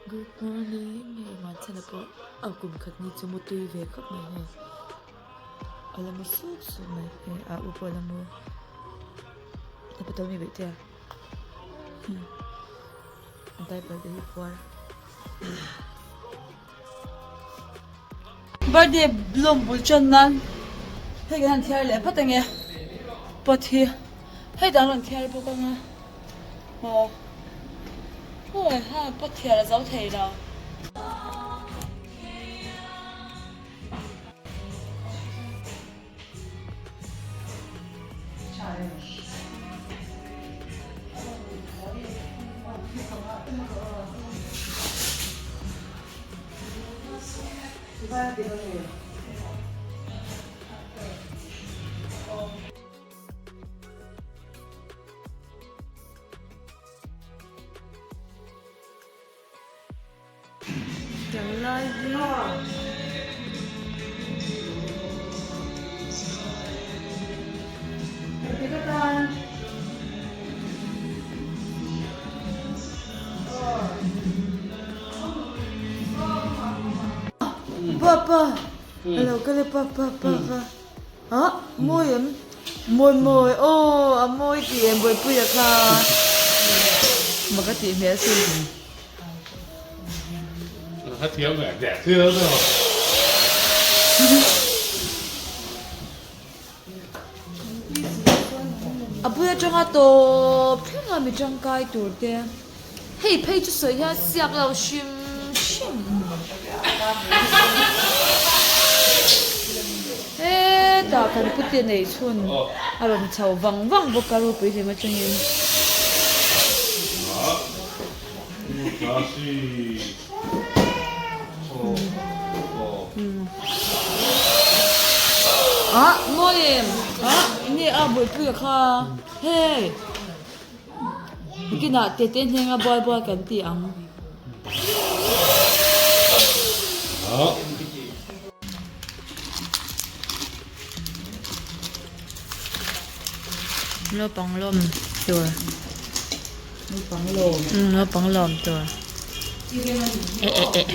Good morning hei Vanchhana pawh a kum khat ni chu mu tui ve khawp mai hei a la mu sup sup mai hei a u pawh a la mu a pa tawh mi beih te a a diaper te hi puar. Birthday lawm bul tan nan hei kan han thiar leh phawt ange pot hi hei dang rawn thiar bawk anga aw awi ha pot thiar a zo thei lo. Tiang lai hi Papa alo kal e papa papa ah mawi em mawi mawi aw a mawi tih em buaipuia kha mak a tih hmel sin. A bul atanga tawp thleng a mi tangkai tur te hei phei chu sawi hian siak lo hrim hrim hetah kan pute neih chhun a rawn chho vang vang bawk a ropui hlim atangin. Ah mawi em ah enge a buaipui a kha hei bikinah tete hnenga buai buai kan ti ang. Naupang lawm tur naupang lawm naupang lawm tur eh eh eh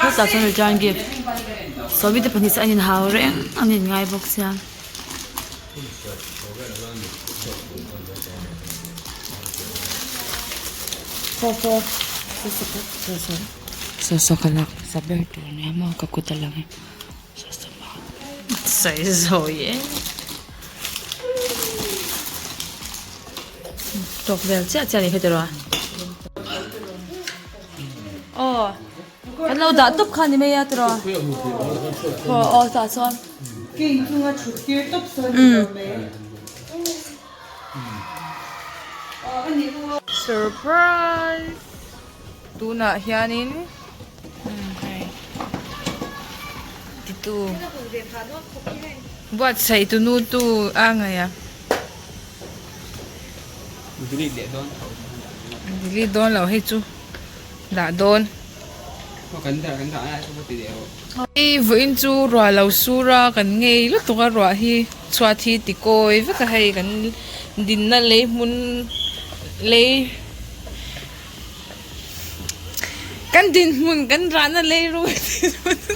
hetah chuan return gift sawmi te pahnih chu an inhau reng an inngai bawk sia. Saw saw ka lak hmasa ber tur ania maw ka kut a lang e. Sawi zawi e. Tawk vel chiah chiah a ni kha tiraw. Aw kan lo dah tawp kha ni mai a tiraw. Aw aw tah chuan. King chunga thut tir tawp sawn ni lo mai. Surprise! Tunah hianin hei titu buatsaih tu nu tu a ngaih a delete dawn lo hei chu dah dawn hei vawiin chu ruah lo sur a kan ngei lutuk a ruah hi chhuat hi ti kawi vek a hei kan dinna lei hmun lei. Kan dinhmun kan rahna lei ru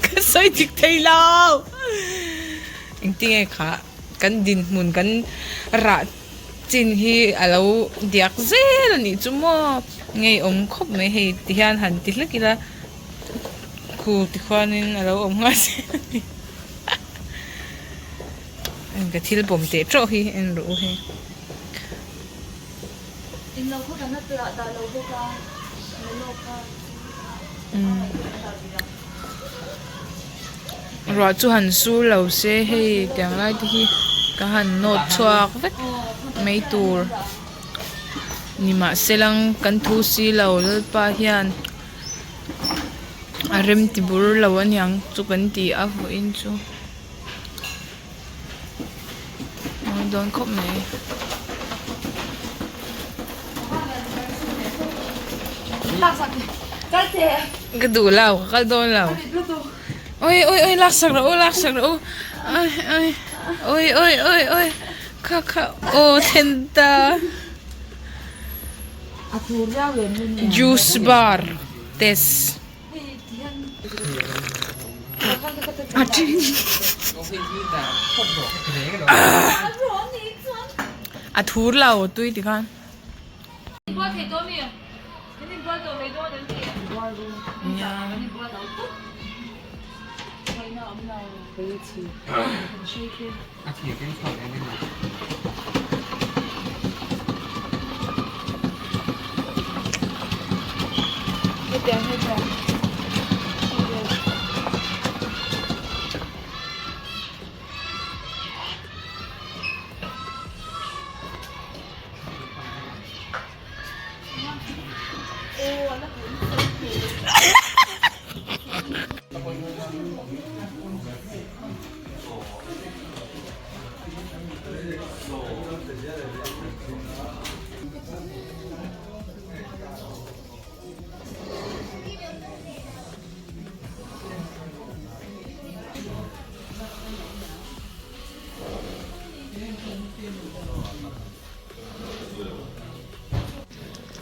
ka sawi dik thei lo. Engtinge kha kan dinhmun kan rah chin hi a lo diak zel a nih chu maw ngeiawm khawp mai hei ti hian han ti hlek ila khu tikhuanin a lo awm nghal zel a ni. Ka thil pawm teh tawh hi en rawh u hei. Ruah chu han sur lo se hei tiang lai te hi ka han nawt chhuak vek mai tur nimahselang kan thu si lo lalpa hian a rem ti bur lo aniang chu kan ti a vawiin chu. Mawi dawn khawp mai. Ka duh lo ka kal dawn lo. Oi oi oi lak sak rawh u lak sak rawh u oi oi oi oi oi oi kha kha aw then ta. Juice bar. Test. A thur lo tui tikhan.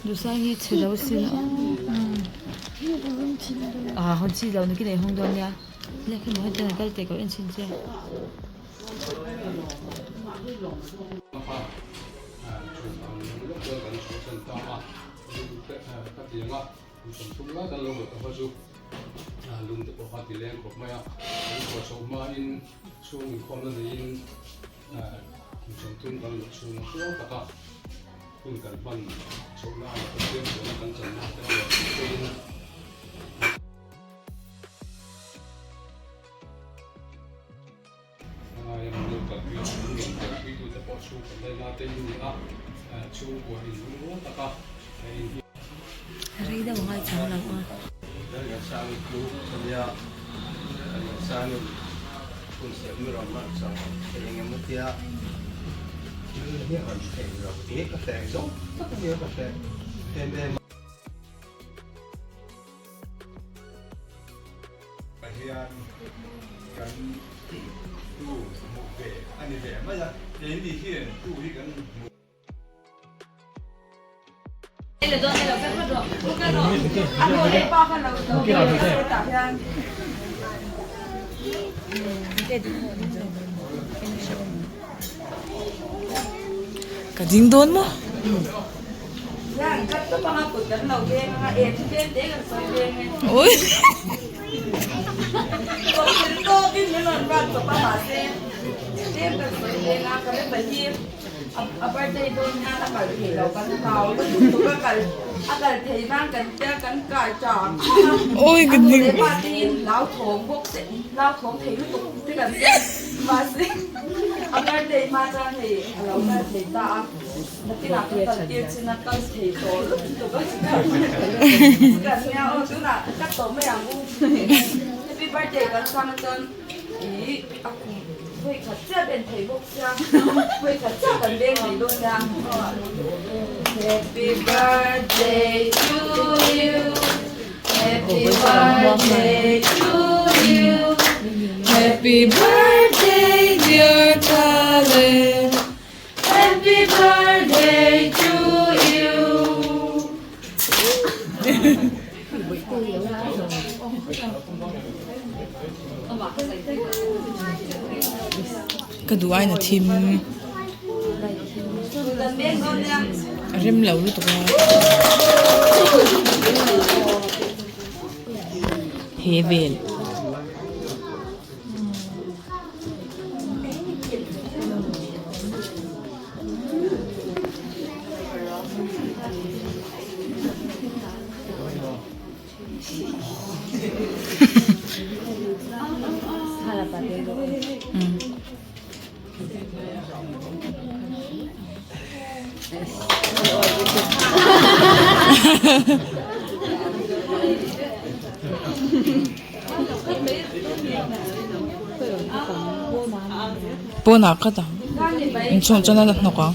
Dusai hi chhe lo sin a a hawn chi lo ni ki nei hawng dawn nia lek emaw hetiang an kal teh ka en chhin che. Kum sawmthum kan luh chhung hruang taka hun kan hman chhohna a Pathian chuan kan channa te a rawn tih pheiin a ngai a, min lo kalpui a, min rawn kalpui tute pawh chhungkaw laina te in ni a, chhungkua in lungrual taka in hi. Rei deuh a ngai chang lo a. Hian kan tu hmuh ve a ni ve mai a, keini hian tu hi kan hmuh. Ka ding dawn maw? Ui. A birthday dawn hian a kal thei lo kan hlau lutuk tuk a kal a kal thei nan kan tia kan kai tang Oi ka ding pa te in hlau thawng bawk te hlau thawng thei lutuk te kan tia mahse a birthday hma chuan hei a lo kal thei ta a nakinah ka kal tir chin a kal thei tawh lutuk a kan nia aw tunah ka tawh mai ang u happy birthday kan sang chuan ih a kum vawi khat chiah ben thei bawk Happy birthday to you Happy birthday to you Happy birthday dear Caleb Happy birthday to you Ka duh ain a thim a rem lo lutuk a he vel. Pawnah ka dah inchhung chuan a hnawk ang.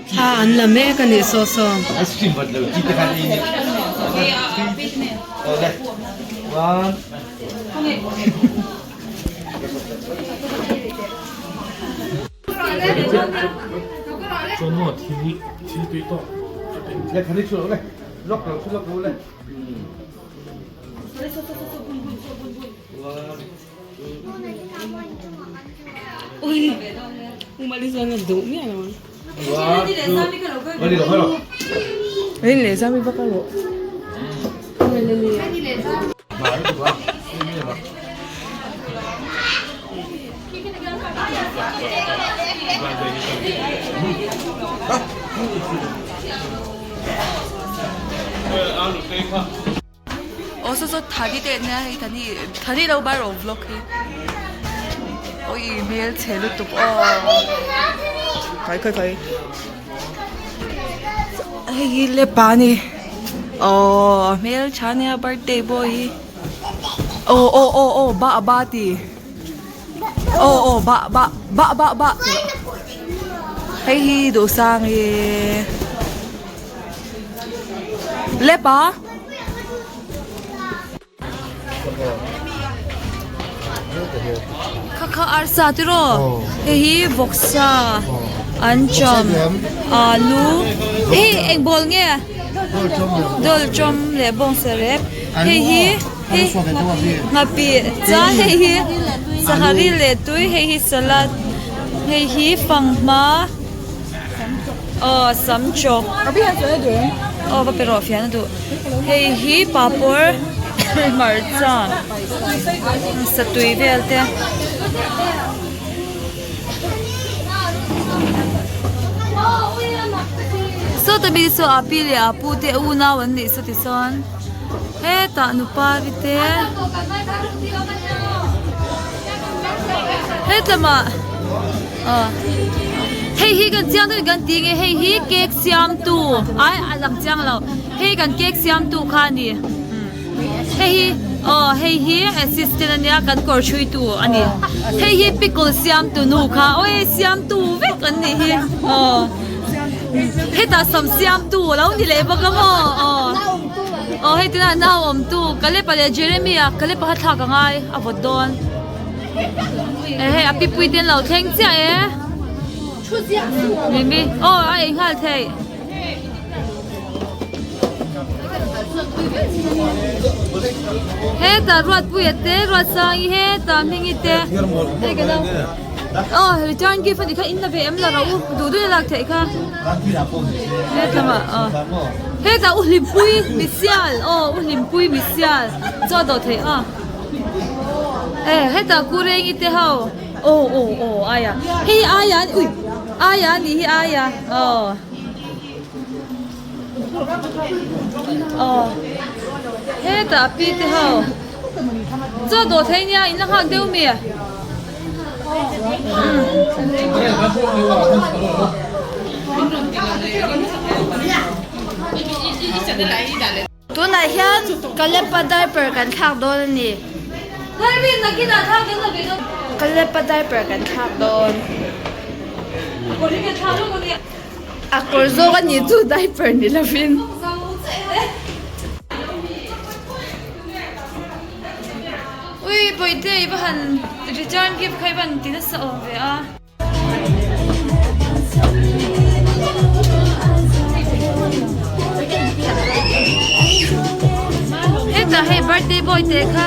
Thla an la mek a nih saw saw. Aw saw saw thari te nia hei thani thari lo bar rawh vlog hi awi hmelchhe lutuk aw khawi khawi khawi hei hi lepa a ni aw a hmeltha ania birthday boy hi aw aw aw aw ba ba ti aw aw ba ba ba ba ba hei hi duhsang hi lepa. Kha kha arsa tiraw hei hi vawksa ancham alu hei eng bawl nge dawl chawm leh bawngsa rep hei hi hei nghapih chuan hei hi sangha ril leh tui hei hi salad hei hi fanghma. Aw sam chawk aw va pe rawh fian a duh hei hi papawr hmarcha satui vel te sawta mi saw a pi leh a pu te unau an nih saw tichuan hetah nupari te hetlamah. Aw hei hi kan chiang deuhin kan ti nge hei hi cake siam tu ai a lang chiang lo hei kan cake siam tu kha a ni hei hi aw hei hi assistant a nia kan kawr hrui tu a ni hei hi pickle siam tu nu kha awi siam tu vek an nih hi aw hetah sam siam tu a lo ni leh bawk a maw aw aw hei tunah nau awm tu Kalepa leh Jeremy a Kalepa kha thlak a ngai a vawt dawn. Hei a pipui te an lo thleng chiah e Mimi aw a ei nghal thei hetah Ruatpuia te Ruatsangi hetah Hmingi te hei ka lo aw return gift a nih kha in la ve em la rawh u duh duh in a lak theih kha hetlamah aw hetah u Hlimpui misial aw u Hlimpui misial chaw a dawh theih a. E hetah kurengi te ho aw aw aw aia hei hi aia ui aia a nih hi aia aw aw hetah a pi te ho chaw dawh thei nia in la nghak deuh mi Tunah hian Kalepa diaper kan thlak dawn a ni. Kalepa diaper kan thlak dawn. A kawr zawk a ni chu diaper ni lovin. Ui Bawihte i va han return gift kha i va han ti nasa awm ve a. Birthday boy te kha.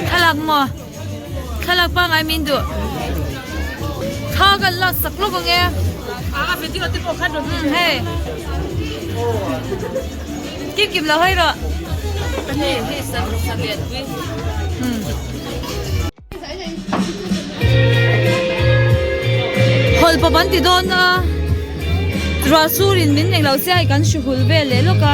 Thlalak maw? Thlalak pangai min duh. Thla kan lak sak lawk ang e. A video te pawh khan rawn ti. Hei. Kim kim lo hawi rawh. Hei hei sa sa lian pui. Hawlh pawp an ti dawn a ruah sur in min eng lo se hei kan hru hul vel leh lawk a.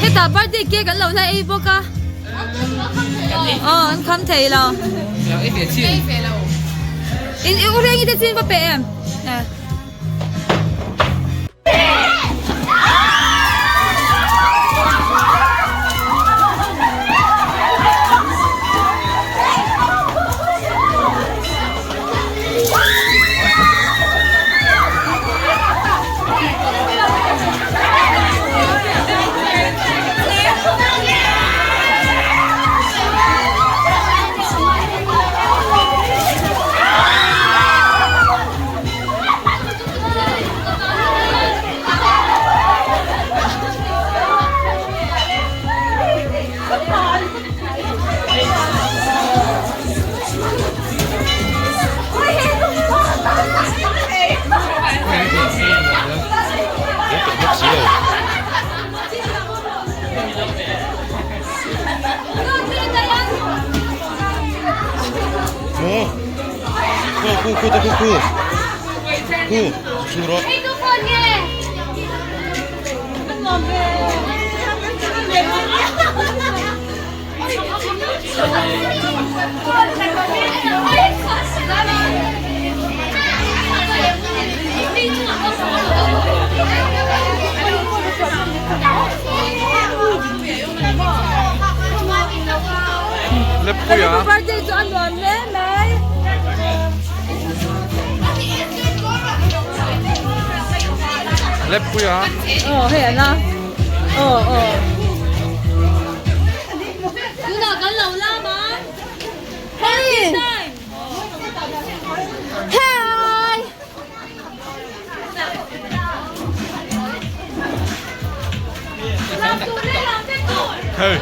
Hetah birthday cake an lo la ei bawk a. Aw an kham thei lo. In i u reng i te chin va pe em? Birthday chu a nuam hle mai. Aw hei an a. Aw aw. Tunah kan lo lam a. Happy time. Hi. Hey.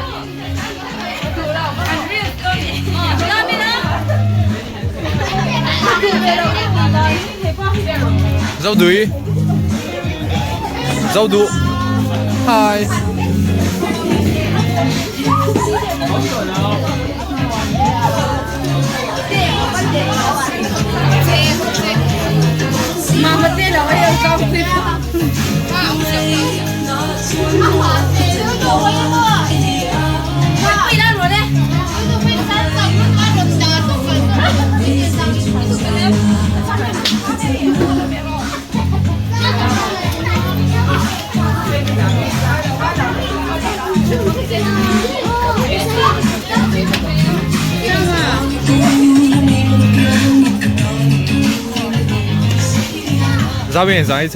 Dâu đuôi. Dâu đu. Hi. Mama te lo ai au kau Ra bên này ra ít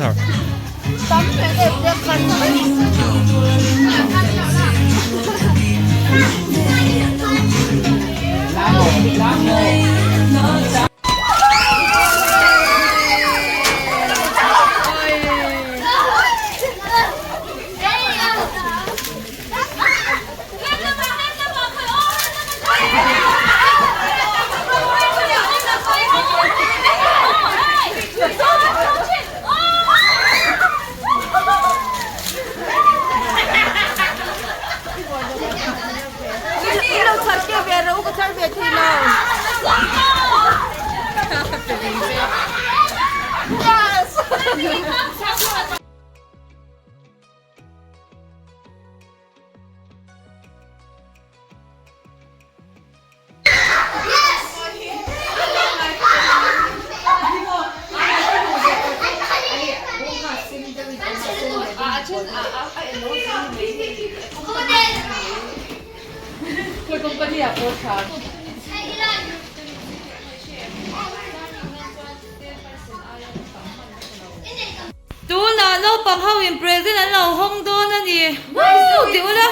Tunah naupang ho in present an lo hawng dawn a ni. Woo! Tih ula.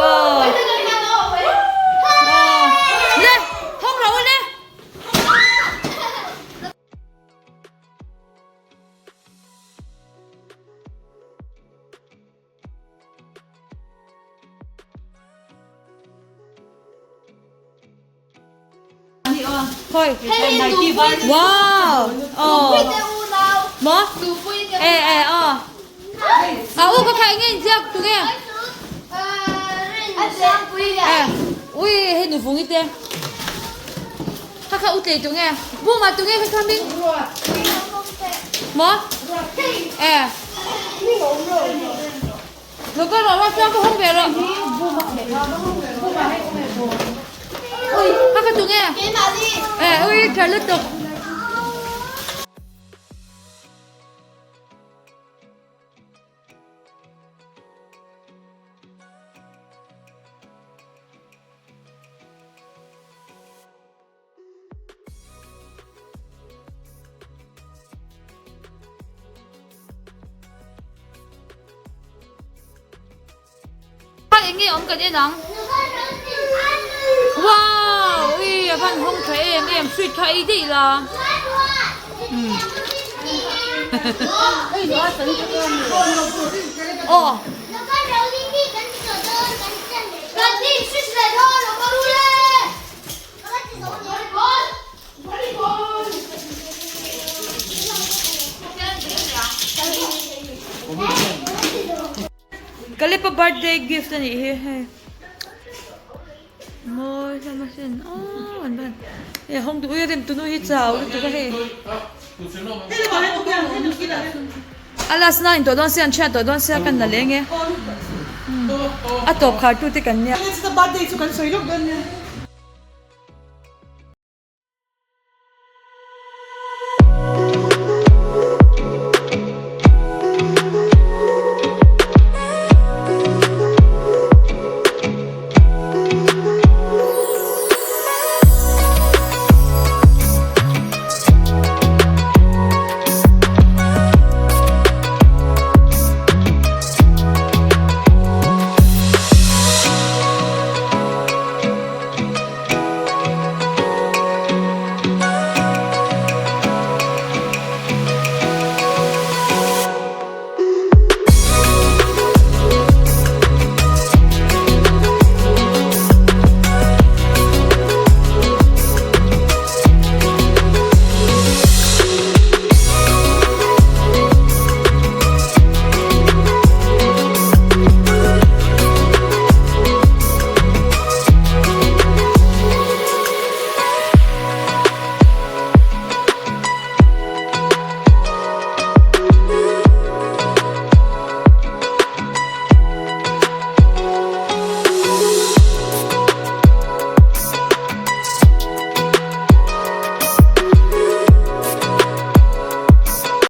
Aw. Aw. Le, hawng rawh u le. Wow! Oh. Mo? Eh eh oh. A u ka khai nge ziak tu nge? Eh. Ui hei nu vung ite. Kha kha u tlei tu nge? Bu ma tu nge kha kha ming? Mo? Eh. Lo ka rawh rawh chuan ka hawng ve rawh. Ui, kha kha tu nge? Eh, ui, tha lutuk. Eng nge awm kan en ang? Wow! Ui, a van hawng tha em em, sweet kha ei daih la. Aw. Kalipa birthday gift a nih hi hei mawi hlawm a sin aww an van hei hawng duh ui a rem tunu hi chau lutuk a hei a last na in tawh dawn sia an chhiat tawh dawn sia kan la leng e a tawp khar tu te kan nia.